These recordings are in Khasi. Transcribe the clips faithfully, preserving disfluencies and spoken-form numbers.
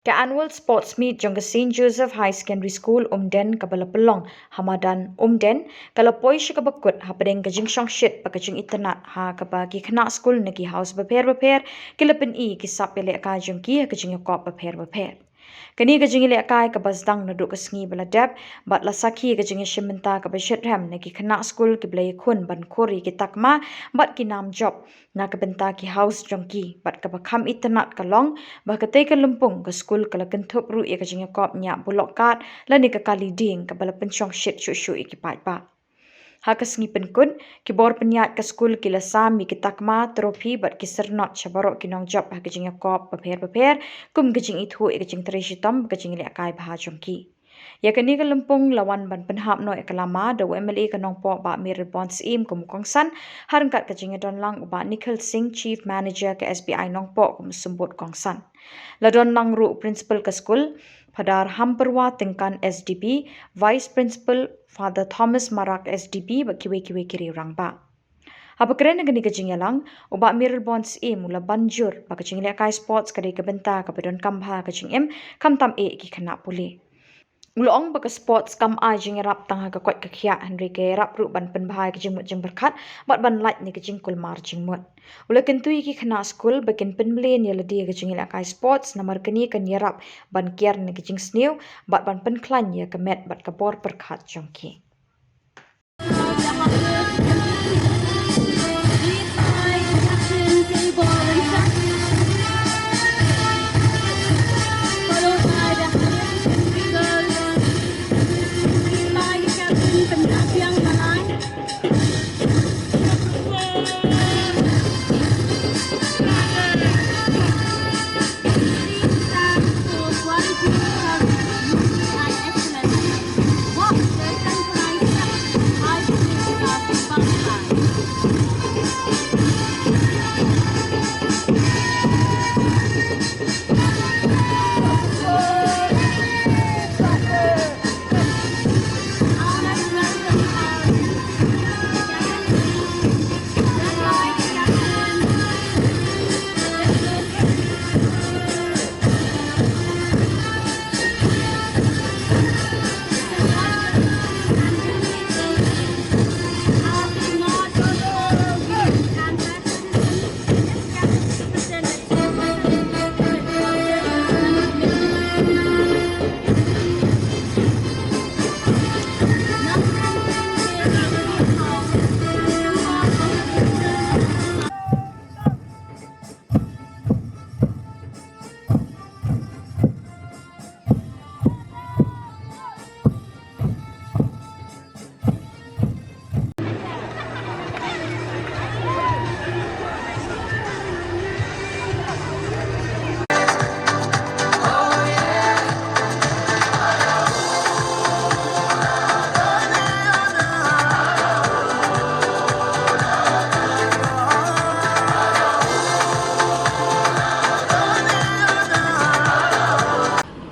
Ka Annual Sports Meet jong ka Saint Joseph Higher Secondary School Umden kaba la pynlong ha madan Umden, ka la poi sha kaba kut hapdeng ka jingshongshit bad ka jingitynnad ha kaba ki khynnah skul na ki haus bapher bapher ki la pyni ki sap ïalehkai jong ki ha ka jingïakop bapher bapher. Kane ka jingïalehkai kaba sdang naduh ka sngi ba la dep bad la sakhi ka jingïashim bynta kaba shitrhem na ki khynnah skul kiba la ïakhun ban khur ïa ki takma bad ki nam jop na ka bynta ki haus jong ki, bad kaba kham itynnad ka long ba katei ka lympung ka skul ka la kynthup ruh ïa ka jingïakop ñiah bulok kad lane ka kali dieng kaba la pynshongshit shuh shuh ïa ki paidbah. Ha ka sngi pynkut, ki bor pynïaid ka skul ki la sam ïa ki takma, trophy bad ki syrnod sha baroh ki nongjop ha ka jingïakop bapher bapher kum ka jingithuh ïa ka jingtrei shitom bad ka jingïalehkai bha jong ki. Ïa kane ka lympung la wan ban pynhap noh ïa ka lama da u M L A ka Nongpoh Bah Mayralborn Syiem kum u kongsan, ha ryngkat ka jingïadon lang u Bah Nikhil Singh, Chief Manager ka S B I Nongpoh kum u symbud kongsan. La don lang ruh u Principal ka skul, Phadar Hampyrwa Tyngkan S D B, Vice Principal Father Thomas Marak S D B bad kiwei kiwei ki riew rangbah. Haba kren ha kane ka jingïalang, u Bah Mayralborn Syiem u la ban jur ba ka jingïalehkai sports ka dei ka bynta kaba donkam bha ka jingim, khamtam eh ki khynnah pule. U la ong ba ka sports kam ai jingïarap tang ha ka koit ka khiah, hynrei ka ïarap ruh ban pynbha ïa ka jingmut jingpyrkhat bad ban lait na ka jingkulmar jingmut. U la kyntu ïa ki khynnah skul ba kin pynbeit ïa lade ha ka jingïalehkai sports, namar kane kan ïarap ban kiar na ka jingsniew bad ban pynkhlaiñ ïa ka met bad ka bor pyrkhat jong ki.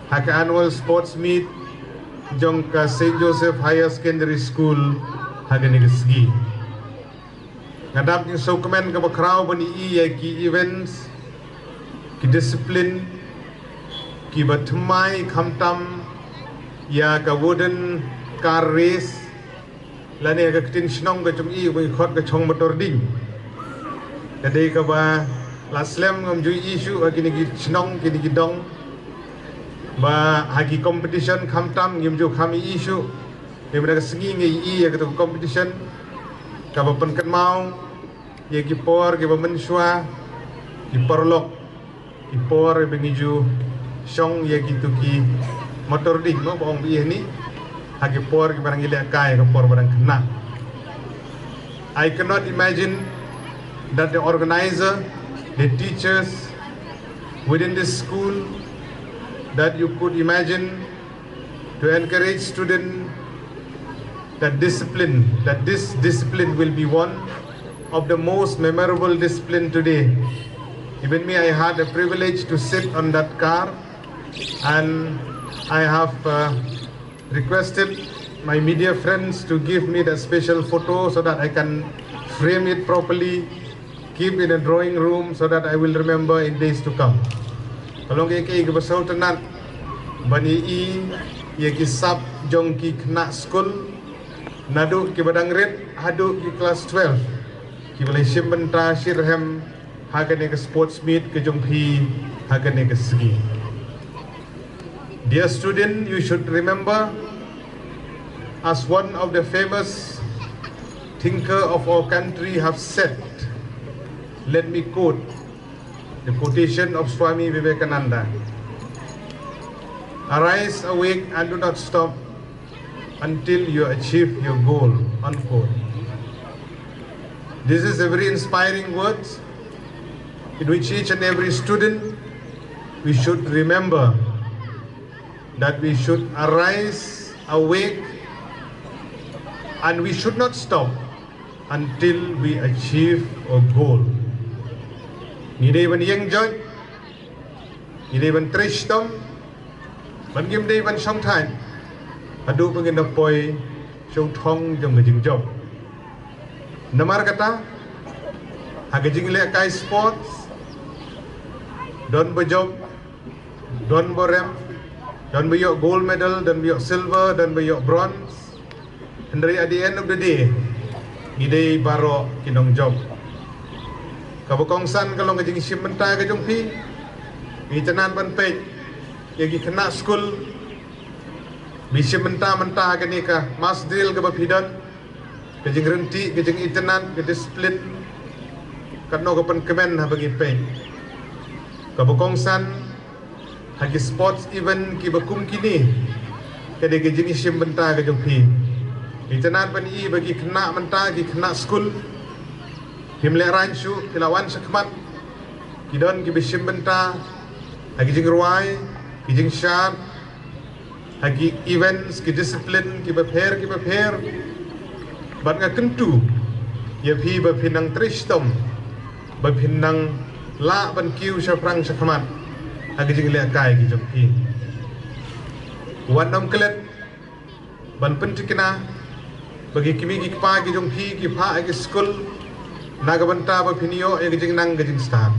Ha ka annual sports meet jong ka Saint Joseph Higher Secondary School ha kane ka sngi. Nga dap jingsngewkmen kaba khraw ban ïohi ïa ki events, ki discipline kiba thymmai, khamtam ïa ka wooden car race lane ha ka ktien shnong ka jong ngi ba ngi khot ka chong motor ding. Ka dei kaba la slem ngam ju ïohi shuh ha kine ki shnong, kine ki dong, ba ha ki competition khamtam ngim ju kham ïohi shuh. Te mynta ka sngi ngi ïohi ïa katu ka competition kaba pynkynmaw ïa ki por kiba mynshuwa, ki paralok, ki por ba ngi ju shong ïa kitu ki motor ding, mo, ba ong ba ïa ni ha ki por kiba ngi lehkai, ka por ba dang khynnah. I cannot imagine that the organizer, the teachers within this school, that you could imagine to encourage student that discipline, that this discipline will be one of the most memorable discipline today. Even me, I had a privilege to sit on that car, and I have, uh, requested my media friends to give me that special photo so that I can frame it properly, keep in a drawing room so that I will remember in days to come. Ka long kaei kaei kaba sngewtynnat ban ïohi ïa ki sap jong ki khynnah skul, naduh kiba dang rit haduh ki klas twelve, kiba la shim bynta shitrhem ha kane ka sports meet ka jong phi ha kane ka sngi. Dear student, you should remember, as one of the famous thinker of our country have said, let me quote the quotation of Swami Vivekananda: "Arise, awake, and do not stop until you achieve your goal," unquote. This is a very inspiring words in which each and every student, we should remember that we should arise, awake, and we should not stop until we achieve a goal. Ngi dei ban ïeng joit, ngi dei ban trei shitom, bad ngim dei ban shong thait haduh ba ngin da poi sha u thong jong ka jingjop. Namar kata, ha ka jinglehkai sports, don ba jop, don ba rem, don ba ïoh gold medal, don ba ïoh silver, don ba ïoh bronze. Hynrei at the end of the day, ngi dei baroh ki nongjop. Kaba kongsan ka long ka jingshim bynta ka jong phi. Ngi tynnad ban peit ïa ki khynnah skul ba shim bynta mynta ha kane ka mass drill kaba phi don. Ka jingryntih, ka jingitynnad, ka discipline, katno ka pynkmen haba ngi peit. Kaba kongsan ha ki sports event kiba kum kine, ka dei ka jingshim bynta ka jong phi. Ngi tynnad ban ïohi ba ki khynnah mynta, ki khynnah skul, phim lehraiñ shuh, phi la wan shakhmat. Ki don kiba shim bynta ha ki jingrwai, ki jingshad, ha ki events, ki discipline kiba pher kiba pher. Bad nga kyntu ïa phi ba phin nang trei shitom, ba phin nang lah ban kiew shaphrang shakhmat ha ki jinglehkai ki jong phi. Wat nym klet ban pyntikna ba ki kmie ki kpa ki jong phi ki phah ha ki skul na ka bynta ba phin ïoh ïa ka jingnang ka jingstad.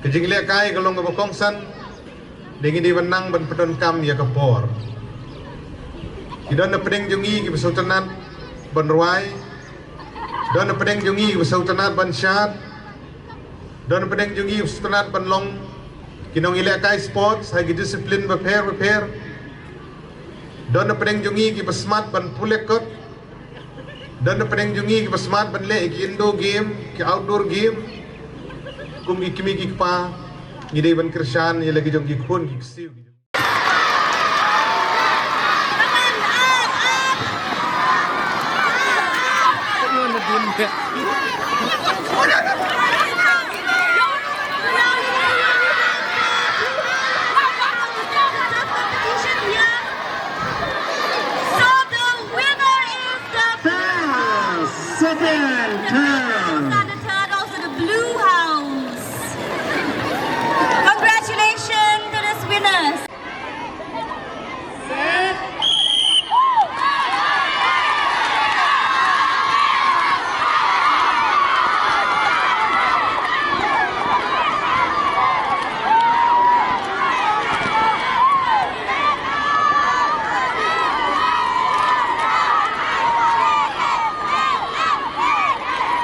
Ka jinglehkai ka long kaba kongsan, dei ngi dei ban nang ban pyndonkam ïa ka por. Ki don na pdeng jong ngi kiba sngewtynnad ban rwai, don na pdeng jong ngi kiba sngewtynnad ban shad, don na pdeng jong ngi kiba sngewtynnad ban long ki nongïalehkai sports ha ki discipline bapher bapher, don na pdeng jong ngi kiba smat ban pule kot, don na pdeng jong ngi kiba smat ban leh ki indoor game, ki outdoor game. Kum ki kmie ki kpa, ngi dei ban kyrshan ïa la ki jong ki khun ki ksiew. So the winner is the blue house. Second turn. Those are the turtles of the blue house. Congratulations to these winners.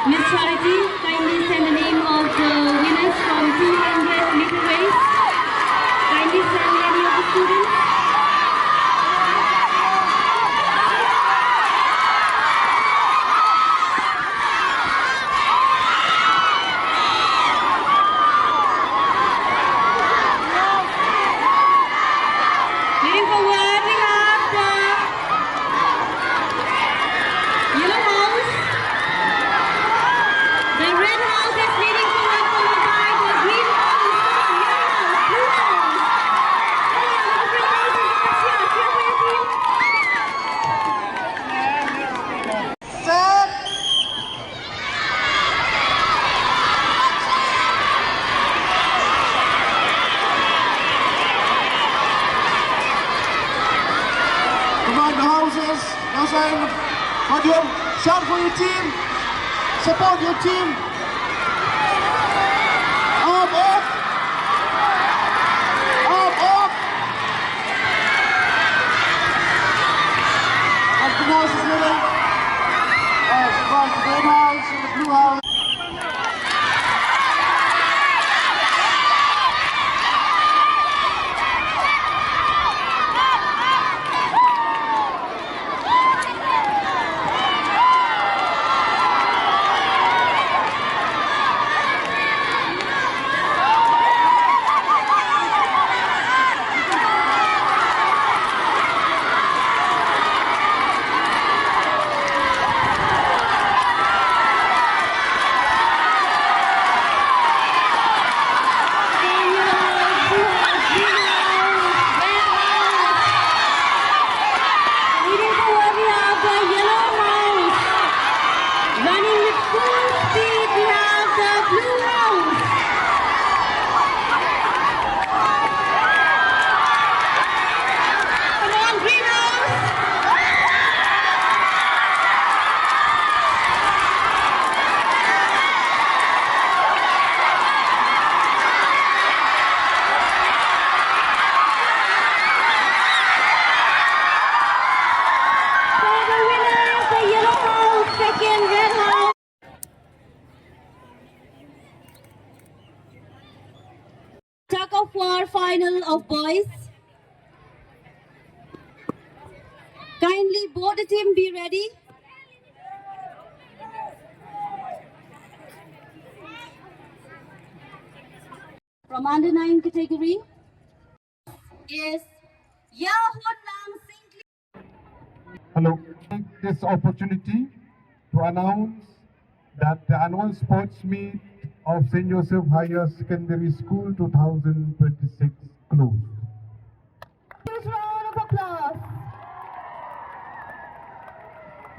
Miss Charity, kindly stand the name of the winners from two hundred meter race. Kindly stand, any of the students. Moving forward, we have the yellow house. The red house is leading forward, followed by the green house. Yellow house, blue house. Come on, the green house is next. Yeah, cheer for your team. Set. Come on, the houses, outside the podium. Shout for your team. Support your team. Up, up. Final of boys. Kindly both the team be ready. From under nine category is Yahunlang Singh. Hello. Take this opportunity to announce that the annual sports meet of Saint Joseph Higher Secondary School two thousand twenty-six closed. Huge round of applause.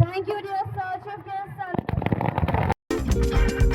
Thank you, dear sir, chief guest, and